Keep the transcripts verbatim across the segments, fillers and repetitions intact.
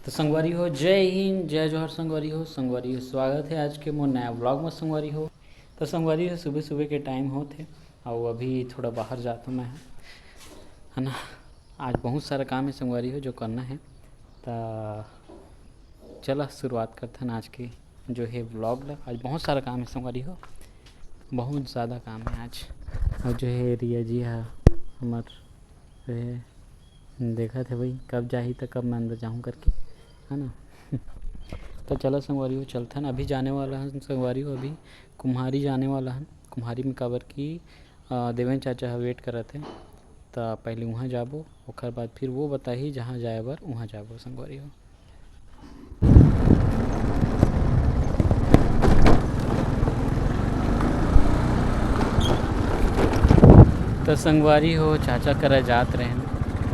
तो संगवारी हो, जय हिंद, जय जोहार संगवारी हो। संगवारी हो, स्वागत है आज के मोर नया vlog में संगवारी हो। तो संगवारी हो, सुबह सुबह के time होत हे, अउ अभी थोड़ा बाहर जाता मैं, है ना। आज बहुत सारा काम है संगवारी हो, जो करना है। तो चला शुरुआत करथन आज के जो है vlog ला। आज बहुत सारा काम है संगवारी हो, बहुत ज़्यादा काम है आज। और जो है रिया जी हा हमर जो है देखत है भाई कब जाही तो कब मैं अंदर जाहूँ करके, है ना। तो चला संगवारी हो चलथन, अभी जाने वाला हन संगवारी हो, अभी कुम्हारी जाने वाला हन। कुम्हारी में काबर कि अ, देवेन चाचा ह wait करत हे, त पहले उहाँ जाबो, ओकर बाद फिर वो बताही जहाँ जाए बर उहाँ जाबो संगवारी हो। त संगवारी हो, चाचा करा जात रहेन,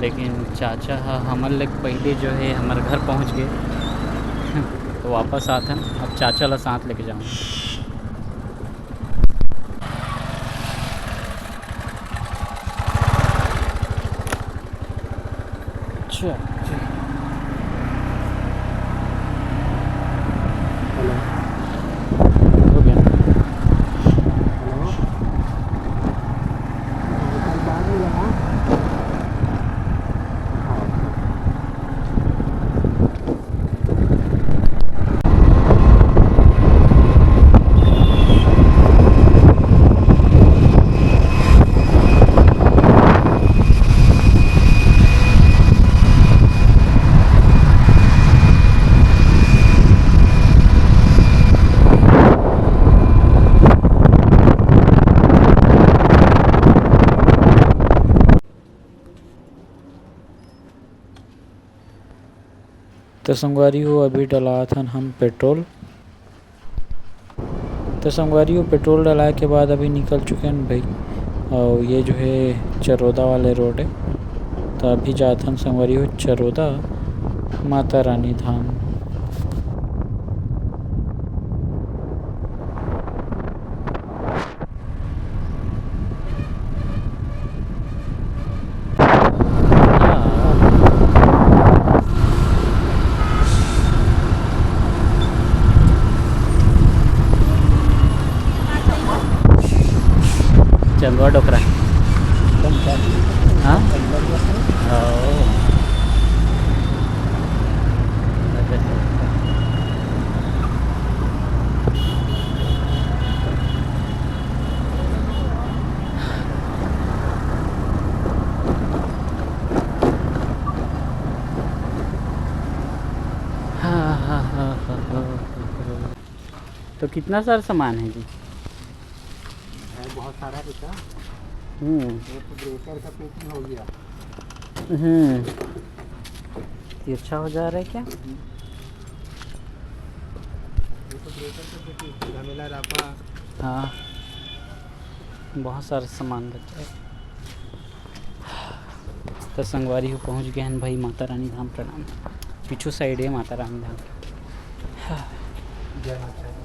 लेकिन चाचा ह हमर ले पहले जो है हमर घर पहुँच गए। तो वापस आथन, अब चाचा ला साथ लेके जाऊँ। अच्छा, जी। हेलो। हो गया। हेलो। कल बाद में लगा। हाँ। तो संगवारी हो, अभी डलात हन हम पेट्रोल। तो संगवारी हो, पेट्रोल डलाए के बाद अभी निकल चुके हैं भाई। और ये जो है चरोदा वाले रोड है, तो अभी जात हन संगवारी हो चरोदा माता रानी धाम। चंदवा डोकरा। हाँ? ओ। हाँ, हाँ, हाँ, हाँ, हाँ। तो कितना सारा सामान है जी? है, बहुत सारा बेटा। हम्म। ये तो ब्रेकर का पेटी हो गया। हम्म। ये अच्छा हो जा रहा है क्या? हम्म। ये तो ब्रेकर का पेटी, गमेला, रापा। हाँ, बहुत सारा सामान रहता है। तो संगवारी हो, पहुँच गए हैं भाई माता रानी धाम। प्रणाम। पीछू side है माता रानी धाम। हाँ। जय माता दी।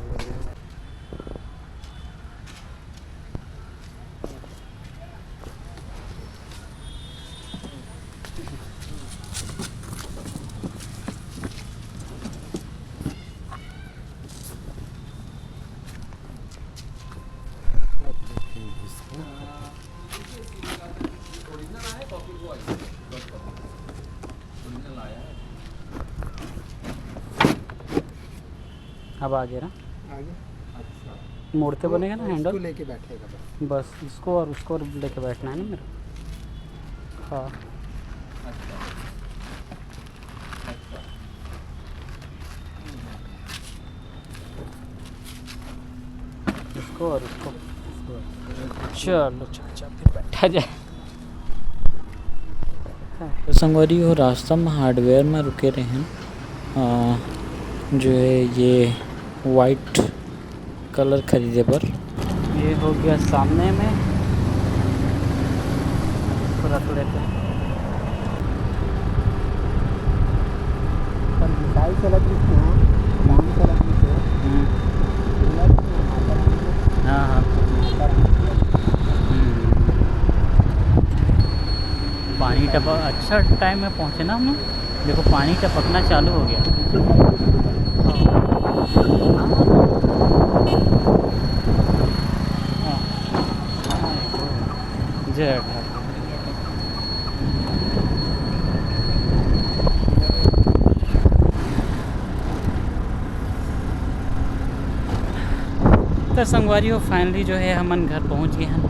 अब आ गया ना? आगे। मोड़ते बनेगा ना वो handle? उसको लेके बैठेगा बस। बस इसको और उसको लेके बैठना है ना मेरे। हाँ। इसको और इसको। चलो चाचा, फिर बैठा जाए। तो संगवारी हो, रास्ता में hardware में रुके रहेन। अ, जो है ये white colour खरीदे बर। ये हो गया सामने में, इसको रख लेते हैं। पर मिसाइल चलत रही थी, हाँ, काम चलत रही थी। हम्म। हाँ, हाँ। हम्म। पानी टपक, अच्छा time में पहुँचे ना हम लोग। देखो, पानी टपकना चालू हो गया। हाँ। जय ठाकुर। तो संगवारी हो, finally जो है, हमन घर पहुंच गए हैं।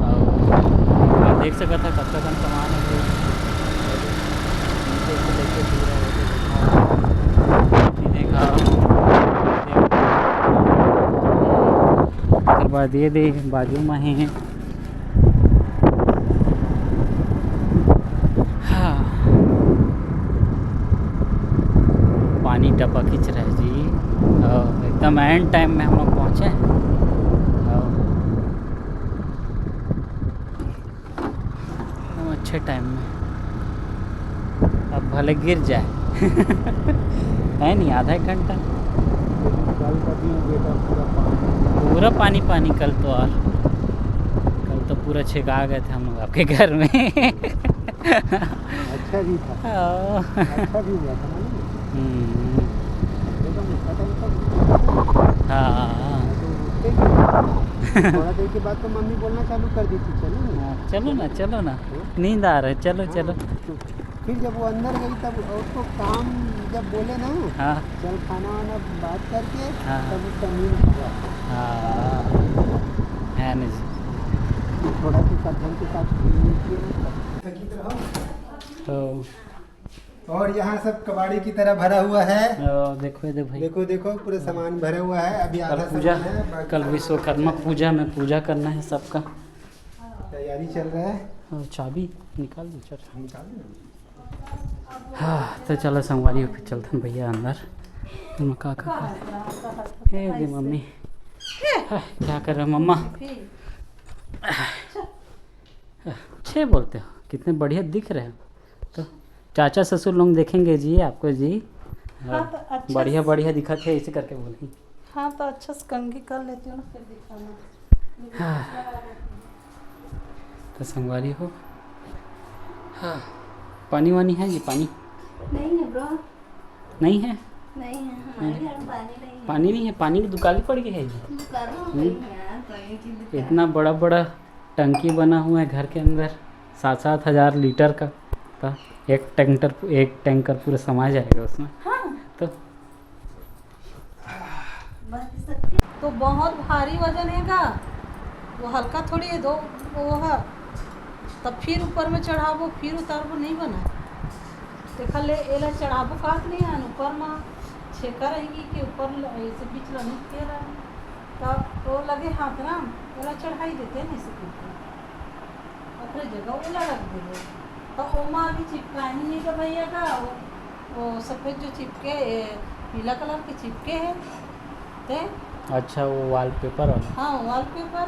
और आप देख सकत है, कतका कन सामान है। नीचे से लेके पूरा, ये देखा। ओकर बाद ये दे, बाजू में है। हाँ। पानी टपकिच रहे जी। हाँ, एकदम end time में हम लोग पहुँचे। हाँ। एकदम अच्छे time में। अब भले गिर जाए। है नहीं, आधा एक घंटा। लेकिन कल का दिन बेटा पूरा पानी। पूरा पानी पानी कल तो, और कल तो पूरा छेका गए थे हम लोग आपके घर में। अच्छा भी था। हाँ। अच्छा भी हुआ था ना। हम्म। ये तो मुक्का टाइम का। हाँ। मैं तो उठते ही नहीं। थोड़ा देर के बाद तो मम्मी बोलना चालू कर दी थी, "चलो ना।" हाँ, चलो ना, चलो ना। नींद आ रहा है, चलो, हाँ, चलो। तो फिर जब वो अंदर गई, तब उसको काम जब बोले ना, हाँ। "चल, खाना वाना बात करके", हाँ। तब उसका नींद खुला। हाँ। है ना जी। थोड़ा सा सावधान के साथ घूम लीजिए ना, तब। तो और यहाँ सब कबाड़ी की तरह भरा हुआ है। ओ, देखो, ये देखो भाई। देखो, देखो, पूरा सामान भरा हुआ है। अभी कल आधा पूजा, सामान है, बाकी कल विश्वकर्मा पूजा में पूजा करना है सबका। तैयारी चल रहा है। और चाबी निकाल दो, चल। निकाल दो। हाँ, तो चलो संगवारी हो, फिर चलते हैं भैया अंदर। तुम का का कर? ए दे मम्मी। हाँ, क्या कर रहे हो मम्मा? अच्छे बोलते हो, कितने बढ़िया दिख रहे हो। तो चाचा ससुर लोग देखेंगे जी आपको जी। हाँ, तो अच्छा बढ़िया से बढ़िया दिखत है, ऐसे करके बोली। हाँ, तो अच्छा से कंघी कर लेती हूँ ना, फिर दिखाना। हाँ। तो संगवारी हो, हाँ, पानी वानी है जी? पानी नहीं है ब्रो। नहीं है? नहीं है, हमारे नहीं। घर में पानी नहीं है। पानी नहीं है, पानी की दुकान पड़ गई है जी। दुकान हो हम्म। गई है यार, पानी की दुकान। इतना बड़ा बड़ा टंकी बना हुआ है घर के अंदर, सात सात हज़ार लीटर का। तो एक टैंकर, एक टैंकर पूरा समा जाएगा उसमें। हाँ। तो तो बहुत भारी वजन है का, वो हल्का थोड़ी है, दो वो है, तब फिर ऊपर में चढ़ाबो, फिर उतारबो, नहीं बना। देखा ले, एला चढ़ाबो कहत नहीं है, ऊपर में छेका रहेगी कि ऊपर ल-, ऐसे बीच ला नहीं किया रहा। तब तो लगे हाथ ना, एला चढ़ाई देते नहीं सके। ओकरे जगह ओला रख देबो। तो ओमा अभी चिपकाही नहीं का भैया का, वो, वो सफेद जो चिपके, ए, पीला कलर के चिपके है, ते? अच्छा, वो वॉलपेपर वाला? हाँ, वॉलपेपर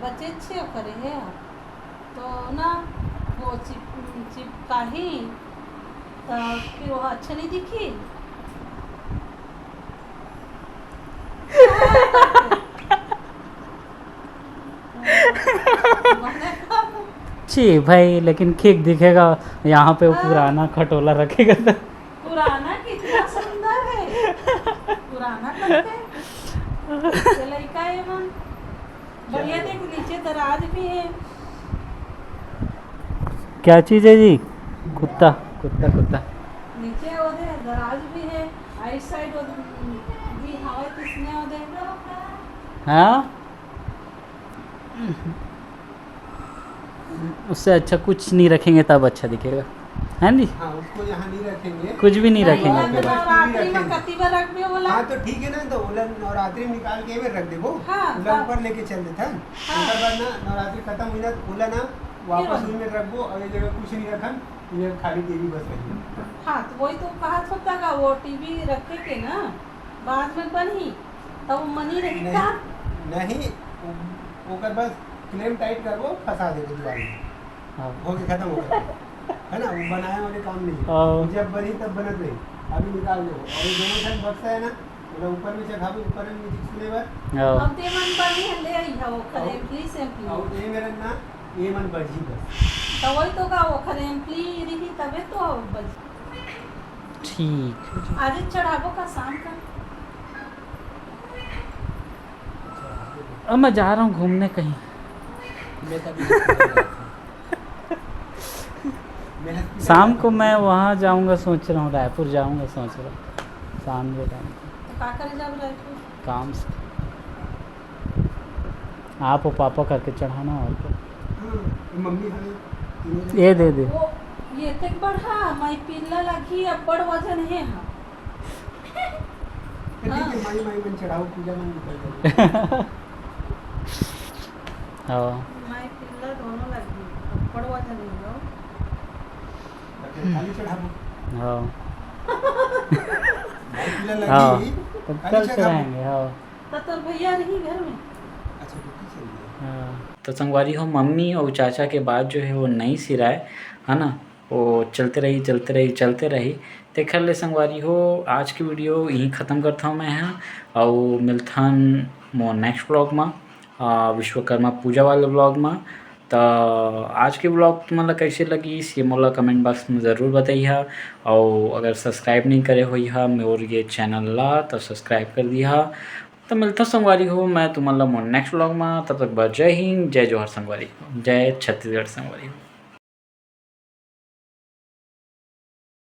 बचे छे ओकरे है। तो ना, वो चिप-, चिपकाही, तो फिर वो अच्छा नहीं दिखी। छी भाई, लेकिन ठीक दिखेगा। यहाँ पे वो हाँ। पुराना खटोला रखेगा तो। पुराना कितना सुंदर है। पुराना करते हैं। ये लड़का है मन। बढ़िया, देख, नीचे दराज भी है। क्या चीज़ है जी? कुत्ता। कुत्ता, कुत्ता। नीचे वो दे दराज भी है, आइट साइड वो भी हवा किसने वो दे। हाँ। उससे अच्छा कुछ नहीं रखेंगे तब अच्छा दिखेगा, है नी? हाँ, उसको यहाँ नहीं रखेंगे। कुछ भी नहीं नहीं, रखेंगे। वो तो नवरात्रि में कति बार रखबे बोला? हाँ, तो ठीक है ना, तो ओला नवरात्रि में निकाल के एमे रख देबो। हाँ, ओला हाँ। ऊपर लेके चल देथन। हाँ। ओकर बाद ना नवरात्रि खत्म हुई ना, ओला ना वापस फिर उही में रखबो, और ये जगह कुछ नहीं रखन, ये खाली टीवी बस रही। हाँ, तो वही तो कहा होता का, वो टीवी रखे के ना बाद में बनही, तब वो मनी रही नहीं, का? नहीं, ओ-, ओकर बस क्लेम टाइट करबो, फंसा देबो दीवार में। हाँ। हो गया, खत्म हो गया। है ना, वो बनाए वाले काम नहीं है। हाँ। वो जब बनी तब बनत रही, अभी निकाल दो। और ये दोनों ठन बक्सा है ना, मतलब ऊपर में चढ़ाबो, ऊपर में म्यूजिक सुने बर। हाँ। अब ते मन बर नहीं ले आई है वो करे, और, प्लीज है, प्लीज। और ये मेरा ना, ये मन बजी बस। तो वही तो का, वो करे, प्लीज रही तबे तो बजी। ठीक। आज चढ़ाबो का शाम का? अब मैं जा रहा हूँ घूमने कहीं। मैं तभी मैं शाम को मैं वहाँ जाऊँगा, सोच रहा हूँ, रायपुर जाऊँगा, सोच रहा हूँ शाम के टाइम। तो का करे जाब रायपुर? काम से। आप और पापा करके चढ़ाना और क्या। हाँ, मम्मी हवे, तीनों जन। ये दे दे। वो ये तक बढ़ा, मैं पिल्ला लगी, अब्बड़ वजन है। हाँ। ठीक है, माई माई मन चढ़ाओ, पूजा मन निकल जाओ। हाँ। मैं पिल्ला दोनों लगी, अब्बड़ वजन है। खाली चढ़ाबो। हाँ। माई पिल्ला हाँ। लगी, तब खाली कल चढ़ाबो। चढ़ाएंगे। हाँ। तो तोर भैया रही घर में। अच्छा, ड्यूटी चल गया। हाँ। तो संगवारी हो, मम्मी और चाचा के बात जो है वो नहीं सिराए, है ना, वो चलते रही, चलते रही, चलते रही। तेखर ले संगवारी हो, आज की वीडियो यहीं ख़त्म करता हूँ मैं, हाँ। और मिलथन मोर नेक्स्ट व्लॉग में, आ, विश्वकर्मा पूजा वाले व्लॉग में। तो आज के व्लॉग तुमन ला कैसे लगिस, ये मोला कमेंट बॉक्स में ज़रूर बताइहा। और अगर सब्सक्राइब नहीं करे होइहा मोर ये चैनल ला, तो सब्सक्राइब कर दिहा। तो मिलता संगवारी हो मैं तुमन ला मोर नेक्स्ट व्लॉग में। तब तक बस जय हिंद, जय जोहार संगवारी हो, जय छत्तीसगढ़ संगवारी हो।